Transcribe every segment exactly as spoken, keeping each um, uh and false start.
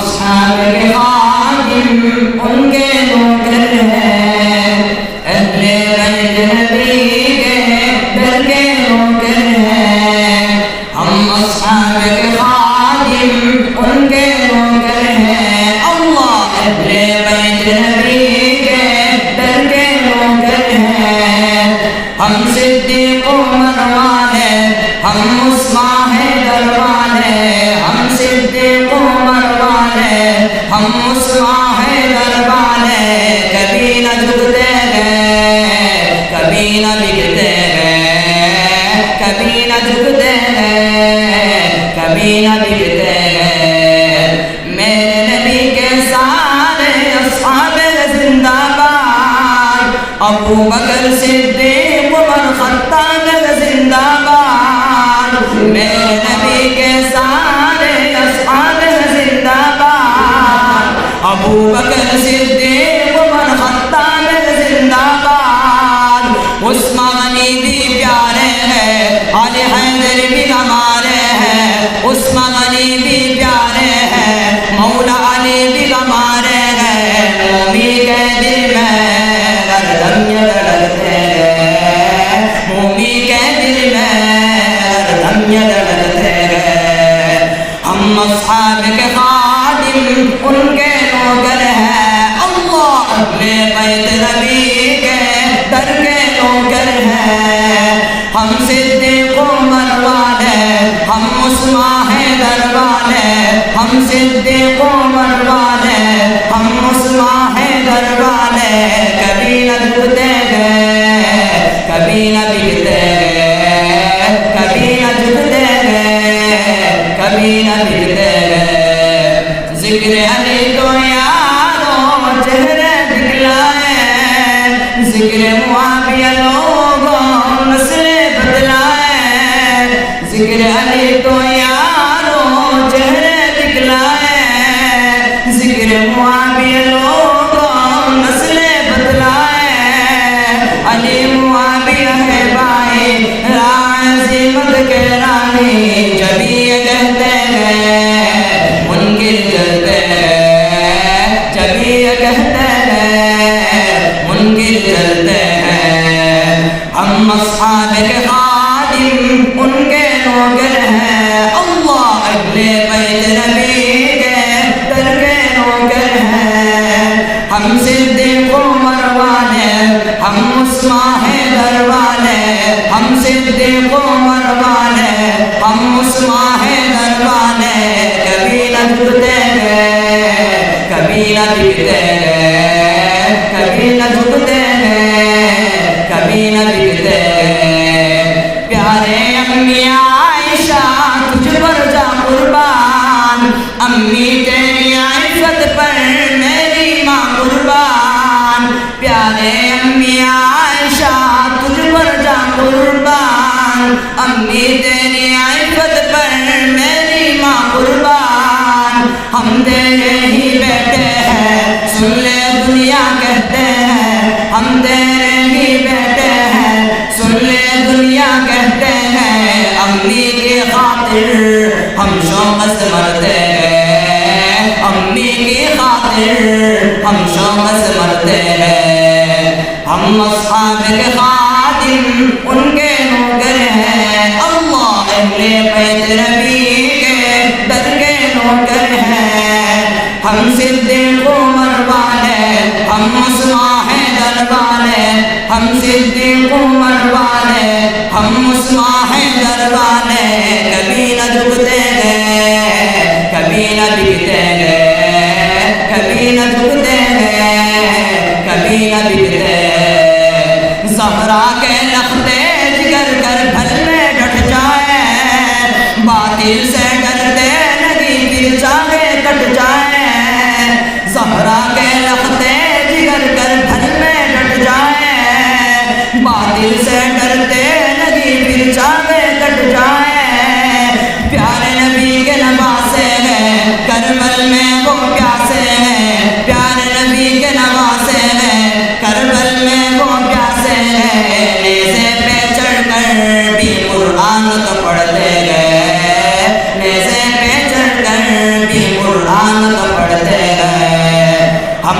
اصحاب کے خادم ان کے نوکر ہیں، اہل بیت نبی کے در کے نوکر ہیں۔ ہم اصحاب کے خادم ان کے نوکر ہیں، اللہ اہل بیت نبی کے در کے نوکر ہیں۔ ہم صدیق عمر والے، ہم عثمان حیدر والے، ہم صدیق عمر والے، ہم عثمان حیدر والے، کبھی نہ جھکتے ہیں، کبھی نہ بکتے ہیں، کبھی نہ جھکتے ہیں، کبھی نہ بکتے ہیں۔ میرے نبی کے سارے اصحاب زندہ باد، ابو بکر صدیق عمر خطاب زندہ باد، میرے نبی کے سارے اصحاب زندہ باد، ابو بکر صدیق عمر خطاب زندہ باد۔ عثمان غنی بھی پیارے ہیں، علی حیدر بھی ہمارے ہیں، عثمان غنی بھی پیارے ہیں، مولا علی بھی ہمارے ہیں۔ مومی کے دل میں ہر دم یہ دھڑکتے ہیں، مومی کے دل میں ہر دم یہ دھڑکتے ہیں۔ ہم اصحاب کے خادم ان کے نوکر ہیں، اللہ اہل بیت نبی کے در کے نوکر ہیں۔ ہم صدیق عمر والے، ہم عثمان حیدر والے، ہم صدیق عمر والے، ہم عثمان حیدر والے، کبھی نہ جھکتے ہیں، کبھی نہ بکتے ہیں، کبھی نہ جھکتے ہیں، کبھی نہ بکتے ہیں۔ ذکر علی تو یارو چہرے دکھلائے، ذکر معاویہ لوگوں نسل بتلائے، ذکر علی تو یارو چہرے دکھلائے، ذکر معاویہ لوگوں نسل بتلائے۔ علی معاویہ ہے بھائی، راہ عظمت کے راہی، جبھی یہ کہتے ہیں منکر جلتے ہیں، جبھی یہ کہتے ہیں منکر جلتے ہیں۔ ہم اصحاب کے خادم ان کے نوکر ہیں، اللہ اہل بیت نبی کے در کے نوکر ہیں۔ ہم صدیق عمر والے، ہم عثمان حیدر والے، ہم صدیق عمر والے، ہم عثمان حیدر والے، کبھی نہ جھکتے ہیں، کبھی نہ بکتے ہیں، کبھی نہ جھکتے ہیں، کبھی نہ بکتے ہیں۔ پیارے امی عائشہ تجھ پر جاں قربان، امی تیری عفت پر میری ماں قربان۔ پیارے امی عائشہ تجھ پر جاں قربان، امی تیری عفت پر میری ماں قربان۔ ہم تیرے ہی بیٹے ہیں، سن لے دنیا کہتے ہیں، ہم تیرے ہی بیٹے ہیں، سن لے دنیا کہتے ہیں۔ امی کی خاطر ہم شوق سے مرتے ہیں، امی کی خاطر ہم شوق سے مرتے ہیں۔ ہم اصحاب کے خادم ان کے نوکر ہیں، اللہ اہل بیت نبی کے در کے نوکر ہیں۔ ہم صدیق عمر والے، ہم عثمان حیدر والے، ہم صدیق عمر والے، ہم عثمان حیدر والے، کبھی نہ جھکتے ہیں، کبھی نہ بکتے ہیں، کبھی نہ جھکتے ہیں، کبھی نہ بکتے ہیں۔ زہرا کے لختے جگر کربل میں ڈٹ جائے، باطل سے ڈرتے نبی پھر چاہے کٹ جائے۔ زہرا کے لختے جگر کربل میں ڈٹ جائے، باطل سے ڈرتے نبی پھر چاہے کٹ جائے۔ پیارے نبی کے نواسے ہیں، کربل میں وہ پیاسے ہیں۔ پیارے نبی کے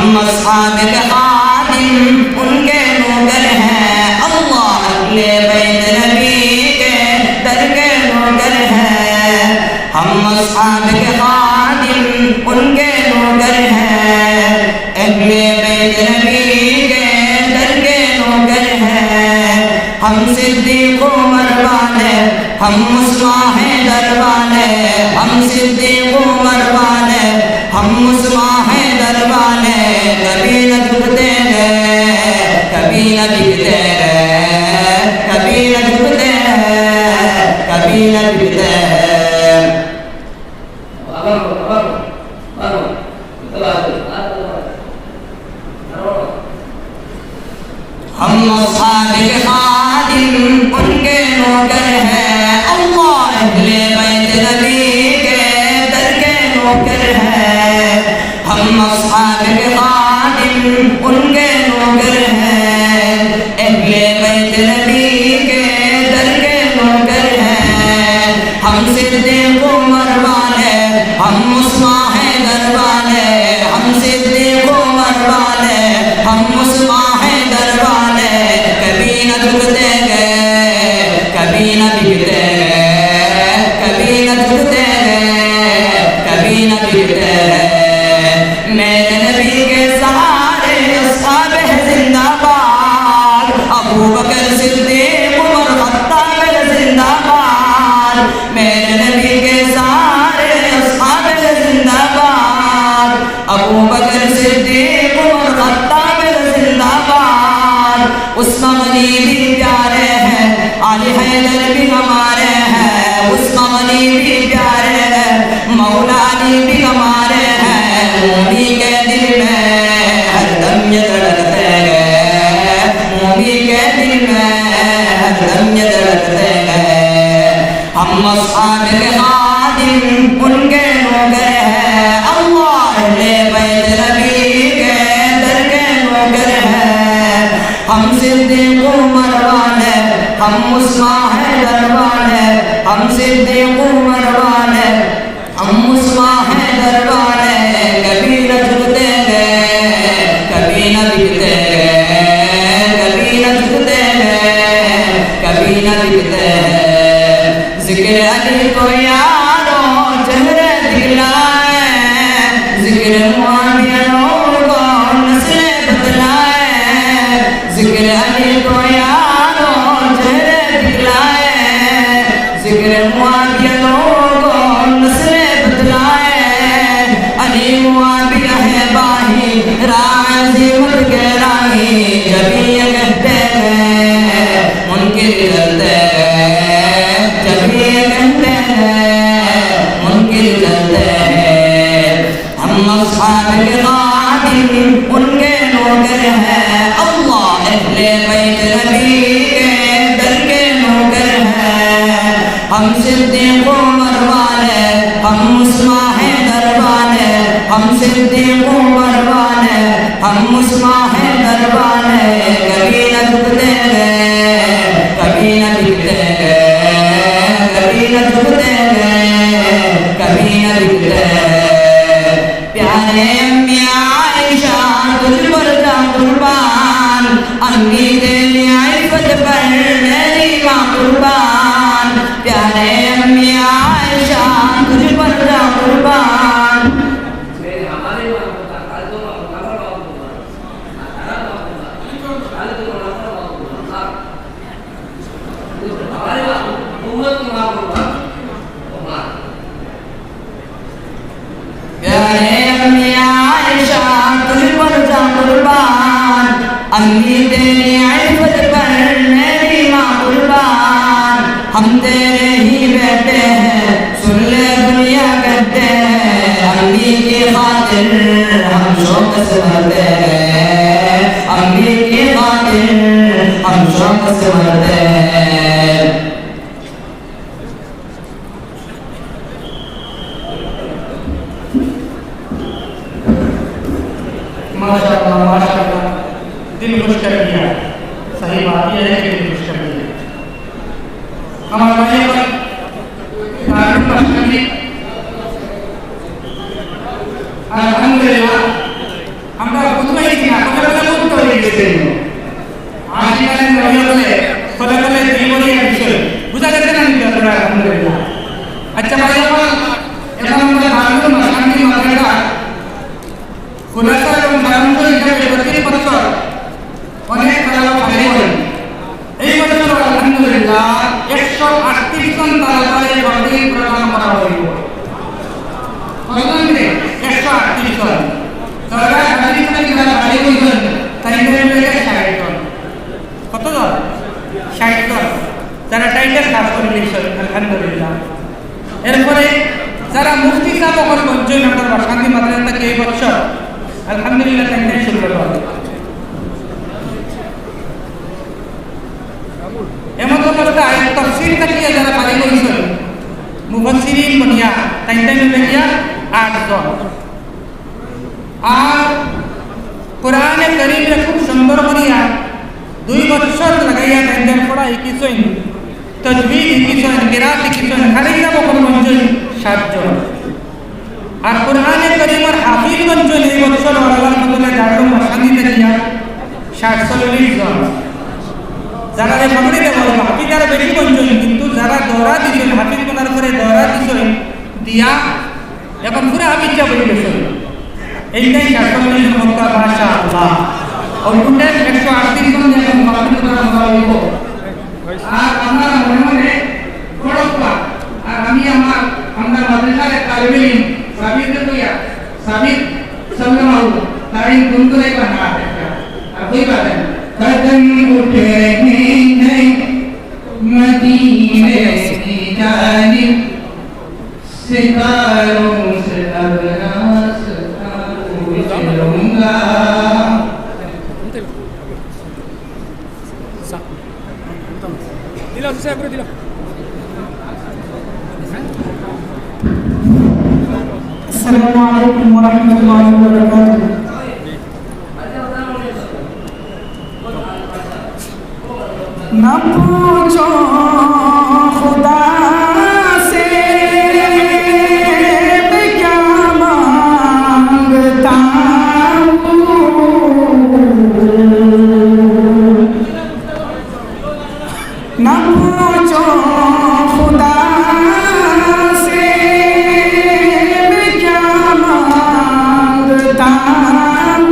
ہم اصحاب کے خادم ان کے نوکر ہیں، اللہ اہل بیت نبی کے در کے نوکر ہیں۔ ہم اصحاب کے خادم ان کے نوکر ہیں، اہل بیت نبی کے در کے نوکر ہیں۔ ہم صدیق عمر والے، ہم عثمان حیدر والے، ہم صدیق عمر والے، ہم عثمان حیدر والے، کبھی نہ جھکتے ہیں، کبھی نہ بکتے ہیں، کبھی نہ جھکتے ہیں، کبھی نہ بکتے ہیں۔ ہم اصحاب کے خادم ان کے نوکر ہیں، اللہ اہل بیت نبی کے در کے نوکر ہیں۔ ہم اصحاب کے خادم ان کے نوکر ہیں، اہل بیت نبی کے در کے نوکر ہیں۔ ہم صدیق عمر والے، ہم عثمان حیدر والے، ہم صدیق عمر والے، ہم عثمان حیدر والے، کبھی نہ جھکتے ہیں، کبھی نہ بکتے ہیں، کبھی نہ جھکتے ہیں، کبھی نہ بکتے ہیں۔ میرے نبی کے سارے اصحاب ہیں زندہ باد، ابو بکر صدیق عمر خطاب ہیں زندہ باد۔ میرے نبی کے سارے اصحاب ہیں زندہ باد، ابو بکر صدیق عمر خطاب ہیں زندہ باد۔ عثمان غنی بھی پیارے ہیں، علی حیدر بھی ہمارے ہیں، عثمان غنی بھی پیارے ہیں، مولا علی بھی ہمارے ہیں۔ مومن کے دل میں ہر دم یہ دھڑکتے ہیں، مومن کے دل میں ہر دم یہ دھڑکتے ہیں۔ ہم اصحاب کے خادم ان کے نوکر ہیں، اللہ اہل بیت نبی کے در کے نوکر ہیں۔ ہم صدیق عمر والے، ہم عثمان حیدر والے، ہم صدیق عمر والے، ہم عثمان حیدر والے، کبھی نہ جھکتے ہیں، کبھی نہ بکتے ہیں، کبھی نہ جھکتے ہیں، کبھی نہ بکتے ہیں۔ ذکر علی کو یارو چہرے دکھلائے، ذکر معاویہ لوگوں نسلیں بتلائے، ذکر علی کو یارو چہرے دکھلائے، ذکر معاویہ لوگوں نسلیں بتلائے۔ علی معاویہ ہے باہی راہ عظمت کے راہی، جب یہ کہتے ہیں منکر جلتے ہیں، جب یہ کہتے ہیں منکر جلتے ہیں۔ ہم اصحاب کے خادم ان کے نوکر ہیں، اللہ اہل بیت نبی کے در کے نوکر ہیں۔ ہم صدیق عمر والے، ہم عثمان حیدر والے، ہم صدیق عمر والے، ہم عثمان حیدر والے، کبھی نہ جھکتے ہیں، کبھی نہ بکتے ہیں، کبھی نہ جھکتے ہیں، کبھی نہ بکتے ہیں۔ پیارے امی عائشہ تجھ پر جاں قربان، امی تیری عفت پر میری ماں قربان، پیارے امی عائشہ تجھ پر جاں قربان۔ پیارے امی عائشہ تجھ پر جاں قربان، امی تیری عفت پر میری ماں قربان۔ ہم تیرے ہی بیٹے ہیں، سن لے دنیا کہتے ہیں، امی کی خاطر ہم شوق سے مرتے ہیں، امی کی خاطر ہم شوق سے مرتے ہیں۔ ماشاءاللہ، ماشاءاللہ، دل خوش کر دیا۔ صحیح بات یہ ہے کہ دل خوش کر دیا۔ ہمارے بھائی پر تعلیم بخش کر دی۔ الحمدللہ، ہم আলহামদুলিল্লাহ, তাইন তাইন শুরু করবা। এমন অবস্থায় তফসির থাকিয়া যারা ফারিগ অইছইন, মুফাসসিরিন বনিয়া, তাইন তাইন অইলা গিয়া আট জন। আর কোরআনে করিমরে খুব সুন্দর করিয়া দুই বছর লাগাইয়া তাইন তাইন পড়া হিকিছইন, তজবিদ হিকিছইন, কিরাত হিকিছইন, খালি কিতাব অকল বনছইন সাতজন। আর কোরআনে করিমর হাফিজ বনছইন এই বছর আল্লাহর ফজলে দারুল মাসানি দিয়া সাতচল্লিশ জন। যারারে পাগড়ি দেওয়া অইবো, হাফিজ আরো বেশি বনছইন, কিন্তু যারা দৌরা দিছইন, হাফিজ বনার পরে দৌরা দিছইন, দিয়া এখন পুরা হাফিজ সাব অই গেছইন। এইটাই সাতচল্লিশ জন, মাশাআল্লাহ। আর টোটাল একশো আটত্রিশ জন দিয়া এখন মাহফিল করা অইবো। আর আমরা মনে মনে পড়বা। আর আমি আমার, আমরা মাদ্রাসার এক তালিবে ইলম সাবিররে কইয়া, সাবির সাল্লাল্লাহু তাআলা গুনগুনাইবা না একটা। আর কইবা দেন, قدم اٹھ رہے ہیں مدینے کی جانب، ستاروں سے اب راستہ پوچھ لوں گا۔ দিলাম, দিলাম। السلام عليكم ورحمة الله وبركاته। نہ پوچھو خدا سے میں کیا مانگتا ہوں، نہ پوچھو خدا سے میں کیا مانگتا ہوں۔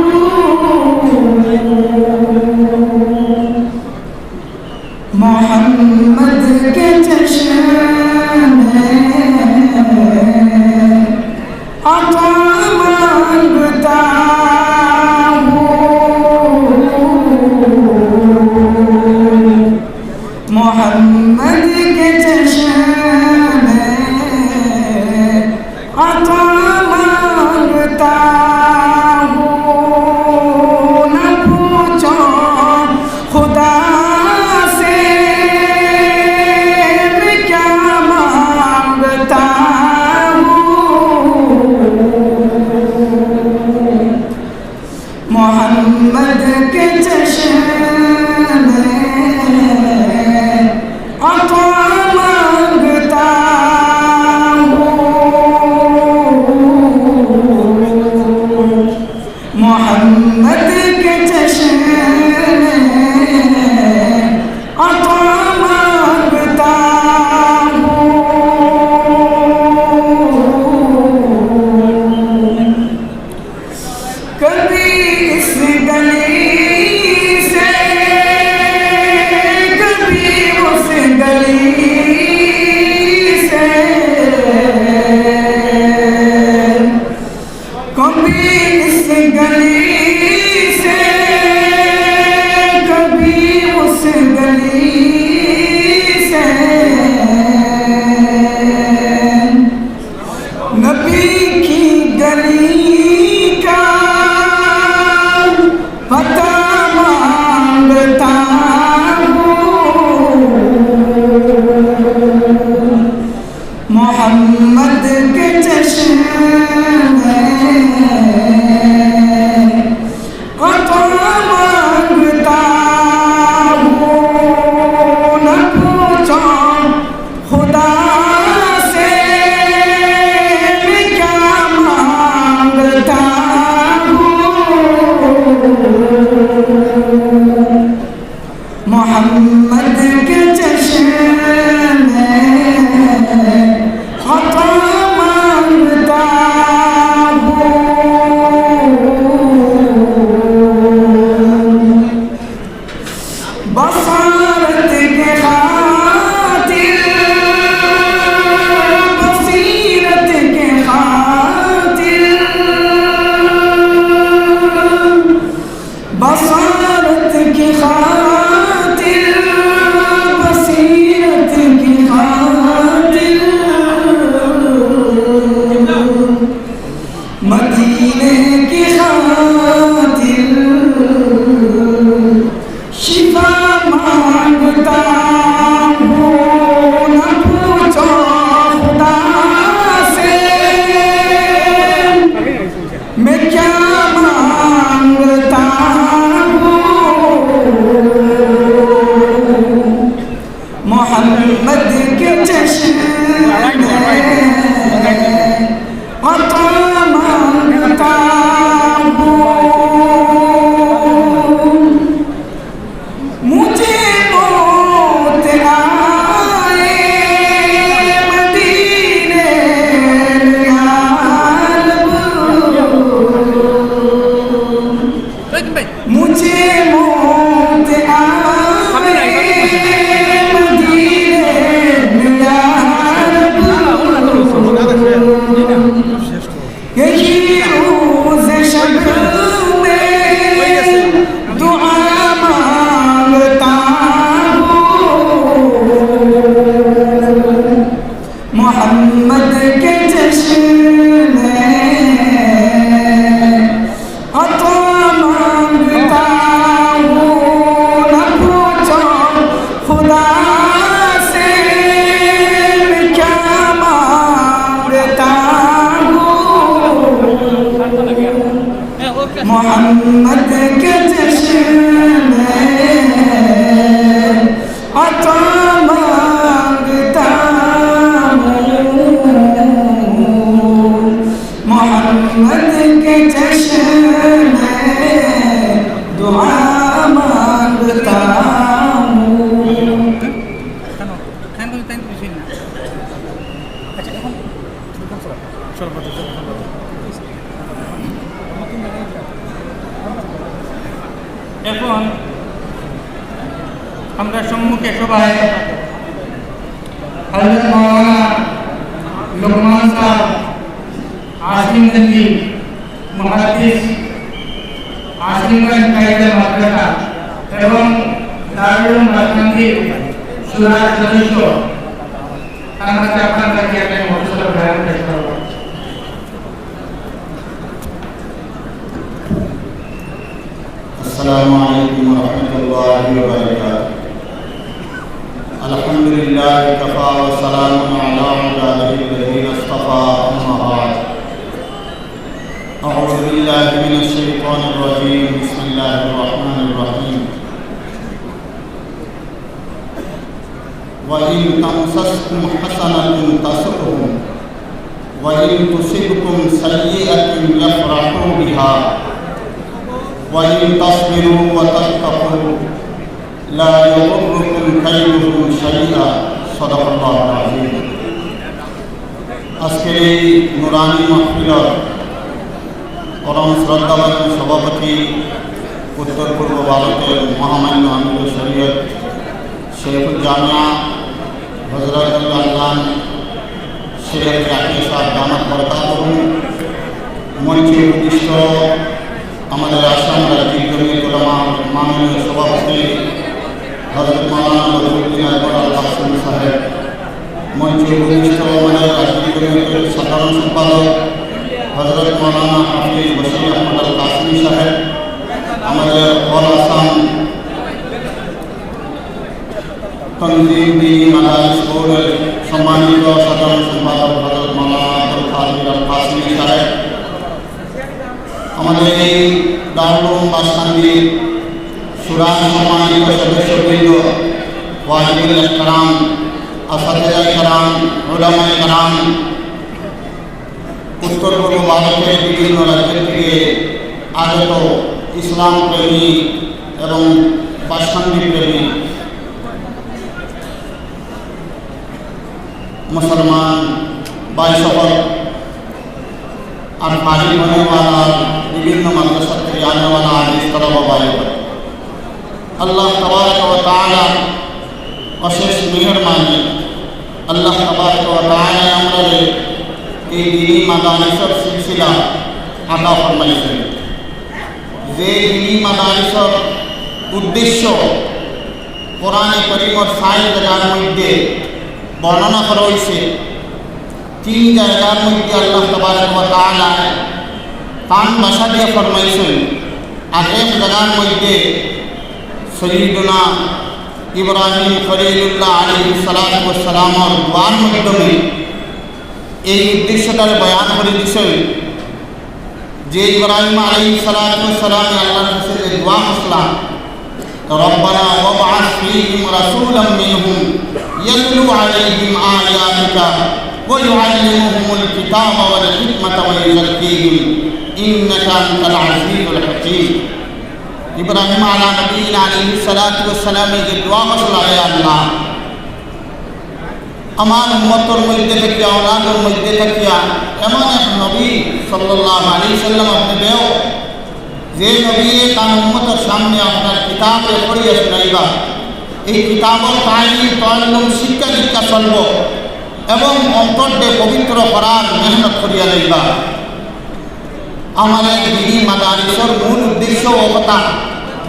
محمد کے چشمے عطا مانگتا ہوں۔ محمد کے چشمے عطا مانگتا ہوں، نہ پوچھو خدا سے میں کیا مانگتا ہوں۔ محمد کے چشمے عطا مانگتا ہوں۔ محمد کے چشمے عطا مانگتا ہوں۔ کبھی اس گلی سے، کبھی اس گلی سے، کبھی اس گلی سے، کبھی اس گلی سے، نبی کی گلی کا پتہ مانگتا ہوں۔ محمد کے چشمے عطا مانگتا ہوں، نہ پوچھو خدا سے میں کیا مانگتا ہوں۔ محمد کے چشمے عطا مانگتا ہوں۔ بصارت کے خاطر، بصیرت کے خاطر، بصارت کی خاطر، بصیرت کی خاطر، مدینے کی خاطر۔ दिल शिफा मांगता हूँ, ना पूछो खुदा से मैं क्या मांगता हूँ। मोहम्मद के चश्मे अता मांगता हूँ। मुझे मौत आए मदीने में या रब। मुझे मौत आए मदीने में या रब। यही रोज़ शब में दुआ मांगता हूँ। मोहम्मद के चश्मे अता मांगता हूँ, ना पूछो खुदा से मैं क्या मांगता हूँ। मोहम्मद के चश्मे अता मांगता हूँ। मोहम्मद के चश्मे दुआ मांगता हूँ। এখন আমরা সম্মুখে সভায় হযরত মাওলানা লোকমান সাহেব, আজিমগঞ্জি মুহাদ্দিস, আজিমগঞ্জ কায়িদা মাদ্রাসা এবং দারুল মাসান্দির সুরার সদস্য, তার কাছে আপনাদের কাছে একটা মহতরম বয়ান পেশ করব। السلام عليكم ورحمة الله وبركاته. الحمد لله وكفى وسلام على عباده الذين اصطفى، أما بعد. أعوذ بالله من الشيطان الرجيم. بسم الله الرحمن الرحيم. وإن تمسسكم حسنة تسؤهم وإن تصبكم سيئة يفرحوا بها وإن تصبروا وتتقوا لا يضركم كيدهم شيئا. صدق الله العظيم. আজকের এই নুরানি মাহফিলর পরম শ্রদ্ধাভাজন সভাপতি, উত্তর পূর্ব ভারতের মহামান্য আমির শরীয়ত শেখুল জামিয়া হযরত আল্লামা শেখ জাকির সাহেব দামাত বরকাতুহুম, মঞ্চে উপবিষ্ট আমাদের আসাম রাজ্যিক জমিয়ত উলামা মাননীয় সভাপতি হযরত মাওলানা বদরুদ্দিন আকবর আল কাসিম সাহেব, মঞ্চে উপবিষ্ট আমাদের রাজ্যিক জমিয়তের সাধারণ সম্পাদক হযরত মাওলানা হাফিজ বশির আহমদ আল কাসিম সাহেব, আমাদের অল আসাম তনজিম দিনী মাদারিস বোর্ডের সম্মানিত সাধারণ সম্পাদক হযরত মাওলানা আব্দুল কাদির আল কাসিম সাহেব, আমাদের এই দারুল উলুম বাসকান্দি সুরার সম্মানিত সদস্যবৃন্দ, ওয়াজিবুল ইহতিরাম, আসাতিজা কেরাম, উলামায়ে কেরাম, উত্তর পূর্ব ভারতের বিভিন্ন রাজ্য থেকে আগত ইসলাম প্রেমী এবং বাসকান্দি প্রেমী মুসলমান ভাই সকল, আর ফারিগ होने वाला বিভিন্ন মাদ্রাসা থেকে आने वाला হাফিজ তলবা ভাই, আল্লাহ তাবারাকা ওয়া তাআলার অশেষ মেহেরবানি, আল্লাহ তাবারাকা ওয়া তাআলা আমরারে এই দিনী মাদারিসর সিলসিলা আতা ফরমাইছইন। যে দিনী মাদারিসর উদ্দেশ্য কোরআনে করিমর চাইর জাগার মধ্যে বর্ণনা করা অইছে, তিন জাগার মধ্যে আল্লাহ তাবারাকা ওয়া তাআলা তান ভাষা দিয়া ফরমাইছইন। আর এক জাগার মধ্যে সৈয়দনা ইব্রাহিম খলিলুল্লাহ আলাইহিস সালাতু ওয়াস সালামর দোয়ার মাধ্যমে এই উদ্দেশ্যটারে বয়ান করি দিছইন যে ইব্রাহিম আলাইহিস সালাতু ওয়াস সালামে আল্লাহর কাছে যে দোয়া করছিলা, ربنا وابعث فيهم رسولا منهم يتلو عليهم آياتك ويعلمهم الكتاب والحكمة ويزكيهم إنك أنت العزيز الحكيم. ইব্রাহিম আলা নবীনা আলাইহিস সালাতু ওয়াস সালামে যে দোয়া করছিলা, "হে আল্লাহ, আমার উম্মতর মধ্যে থাকিয়া, আওলাদর মধ্যে থাকিয়া এমন এক নবী সাল্লাল্লাহু আলাইহি সাল্লাম আপনি দেও, যে নবী তান উম্মতর সামনে আপনার কিতাব পড়িয়া শুনাইবা, এই কিতাবর তালিম, তাল্লুম, শিক্ষা দীক্ষা চলব এবং অন্তরকে পবিত্র করার মেহনত করিয়া যাইবা।" আমাদের দিনি মাদারিসর মূল উদ্দেশ্য ও কথা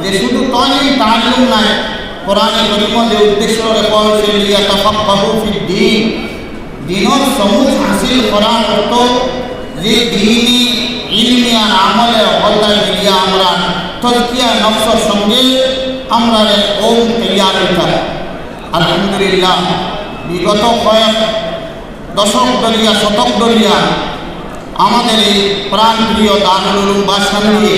যে শুধু তালিম তাল্লুম নায়, কোরআনে করিমো যে উদ্দেশ্য রেখা হয়েছে, লিয়াতাফাক্কাহু ফিদ্দীন, দিনর সমুজ হাসিল করার অর্থ যে দিনি ইলমি আর আমলে হকলদার মিলিয়া আমরা তজকিয়া নফসর সঙ্গে আমরা এক কওম তৈয়ার হইতাম। আলহামদুলিল্লাহ, বিগত কয়েক দশক ধরিয়া, শতক ধরিয়া আমাদের এই প্রাণপ্রিয় দারুল উলুম বাসকান্দি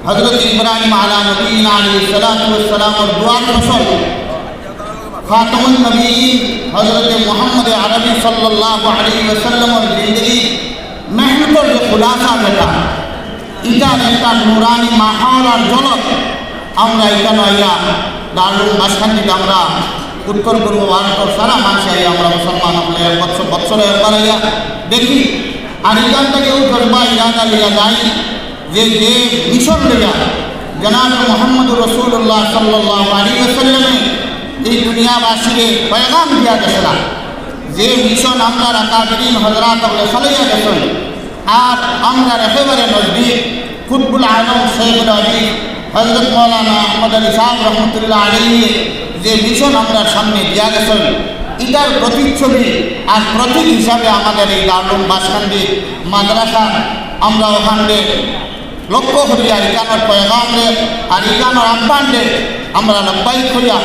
হযরত ইব্রাহিম আলা নবীনা আলাইহিস সালাতু ওয়াস সালামর দোয়ার ফসল খাতামুন নবীন হযরত মুহাম্মদ আরবি সাল্লাল্লাহু আলাইহি ওয়াসাল্লামর জিন্দেগি মেহনতর যে খুলাসা যেটা, ইটার একটা নুরানি মাহল আর ঝলক আমরা ইখানো আইয়া দারুল বাসকান্দিত আমরা উত্তর পূর্ব ভারতর সারা মানষে আইয়া আমরা মুসলমান হকলে এক বছর, বছরে একবার আইয়া দেখি। আর ইখান থাকি ও জজবা ইরাদা লইয়া যাই যে, যে মিশন লইয়া জনাব মুহাম্মদুর রাসূলুল্লাহ সাল্লাল্লাহু আলাইহি ওয়াসাল্লামে এই দুনিয়াবাসীরে পয়গাম দিয়া গেছিলা, যে মিশন আমরার আকাবিরিন হযরত হকলে চালাইয়া গেছইন, আর আমরার একেবারে নজদিক কুতবুল আলম শেখুল হাদিস হযরত মাওলানা আহমদ আলী সাহেব রহমতুল্লাহ আলাইহি যে মিশন আমরার সামনে দিয়া গেছইন, ইটার প্রতিচ্ছবি আর প্রতীক হিসাবে আমাদের এই দারুল বাসকান্দি মাদ্রাসা, আমরা ওখানে লক্ষ্য করিয়া ইখানোর পয়গামরে আর ইখানোর আহ্বানরে আমরা লব্বাইক করিয়া,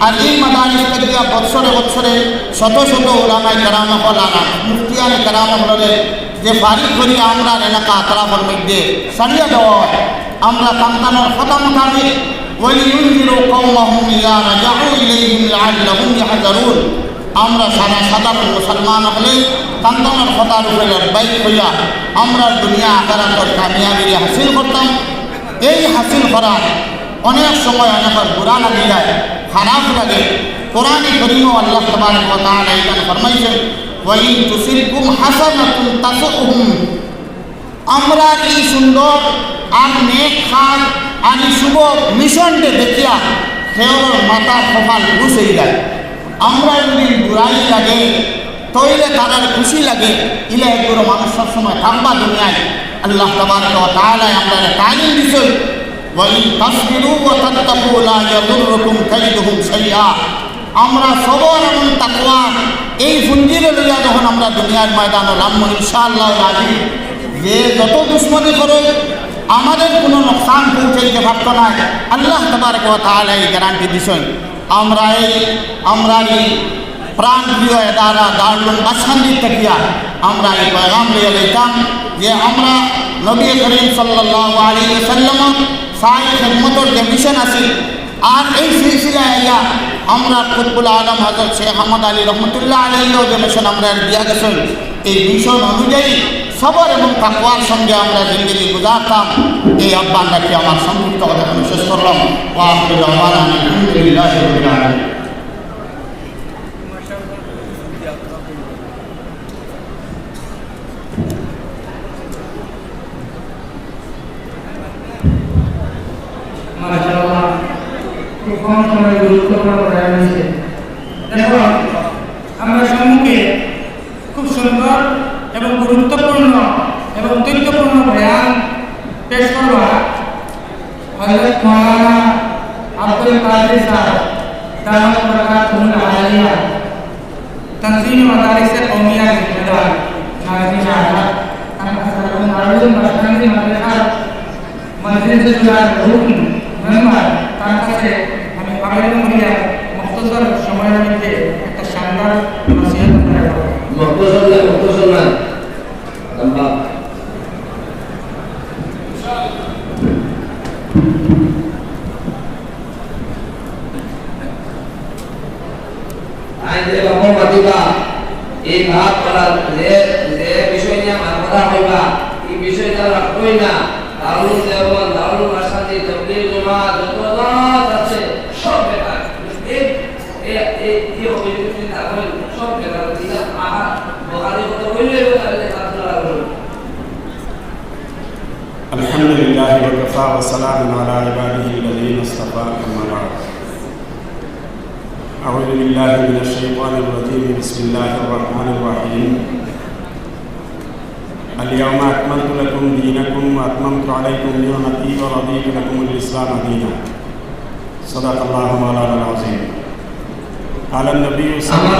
আর এই মাদারিস থাকিয়া বৎসরে বৎসরে শত শত উলামায়ে কেরাম হকল আর মুফতিয়ানে কেরাম হকলরে যে ফারিগ করিয়া আমরার এলাকা আতরাফর মধ্যে ছাড়িয়া দেওয়া হয়, আমরা তান তানর কথা মোতাবেক ولينذروا قومهم إذا رجعوا إليهم لعلهم يحذرون। আমরা সারা সাধারণ মুসলমান হকলে তান তানর কথার উপরে লব্বাইক কইয়া আমরা দুনিয়া আখিরাতর কামিয়াবি হাসিল করতাম। এই হাসিল করা অনেক সময় অনেকের বুরা লাগি যায়, খারাপ লাগে। কোরআনে করিমো আল্লাহ তাবারক ওয়া তাআলা ইখান ফরমাইছে, "ওয়া ইন তুসিবকুম হাসানাতুন তাসুহুম।" আমরার এই সুন্দর আর নেক কাজ আর এই শুভ মিশনরে দেখিয়া কেউর মাথার কপাল খুশ অই যায়। আমরার যদি বুরাই লাগে, তাইলে তারার খুশি লাগে, ইলা এগুলো মানুষ সবসময় থাকবা দুনিয়ায়। আল্লাহ তাবারক ওয়া তাআলা আমরারে তালিম দিছইন, "ওয়া ইন তাসবিরু ওয়া তাত্তাকু লা ইয়াদুররুকুম কাইদুহুম শাইআ।" আমরা সবর এবং তাকওয়া এই পুঞ্জিরে লইয়া যখন আমরা দুনিয়ার ময়দানো লামমু, ইনশাআল্লাহ রাজি, যে যত দুশমনি করুক, আমাদের কোনো নোকসান পৌঁছাইতে পারতো না। আল্লাহ তাবারক ওয়া তাআলা এই গ্যারান্টি দিছইন। আমরা এই, আমরা এই প্রাণপ্রিয় এদারা দারুল বাসকান্দি থাকিয়া আমরা এই পয়গাম লইয়া যাইতাম যে আমরা নবী করিম সাল্লাল্লাহু আলাইহি ওয়াসাল্লাম সাই খেদমতর যে মিশন আছে, আর এই সিলসিলায় আইয়া আমরা কুতবুল আলম হযরত শেখ আহমদ আলী রহমতুল্লাহ আলাইহিও যে মিশন আমরা দিয়া গেছেন, এই মিশন অনুযায়ী সবর এবং তাকওয়ার সঙ্গে আমরা জিন্দেগি গুজারতাম। এই আহ্বান রাখি আমার সংক্ষিপ্ত কথা আমি শেষ করলাম। ওয়া আখিরু দাওয়ানা আলহামদুলিল্লাহি রাব্বিল আলামিন। মাশাআল্লাহ, খুব কম সময়ে গুরুত্বপূর্ণ বয়ান হয়েছে। এখন আমরা সম্মুখে খুব সুন্দর এবং গুরুত্বপূর্ণ এবং তথ্যপূর্ণ বয়ান পেশ করবা হযরত মাওলানা আব্দুল কাদির সাহেব, দামাত বারকাতুহুল আলিয়া, তানজিমে মাদারিসে কওমিয়া জিম্মেদার, নাজিমে আলা, দামাত বারকাতুহুল আলিয়া, মেম্বার, তার কাছে আমি আবেদন করি, আর মুখতসর সময়ের মধ্যে একটা শানদার নসিহত আপনারা করবেন। মুখতসর না, মুখতসর না, লম্বা। আইন যে বাপর মাতিবা, এই ভাব করার যে, যে বিষয় নিয়ে আমার কথা হইবা, এই বিষয়টা রাখবই না। দারুল দেওবন্দ, দারুল ভার্সিটি, তবলিগ জমাত, যত জাত আছে, সব বেকার। এই, এই, এই, এই অভিযোগ যদি না করেন, সব বেকার। এটা আহার, বোখারি কথা বললে, তাহলে আপনারা বলুন। الحمد لله وكفى وسلام على عباده الذين اصطفى، أما بعد. أعوذ بالله من الشيطان الرجيم. بسم الله الرحمن الرحيم. اليوم أكملت لكم دينكم وأتممت عليكم نعمتي ورضيت لكم الإسلام دينا. صدق الله مولانا العظيم. قال النبي صلى الله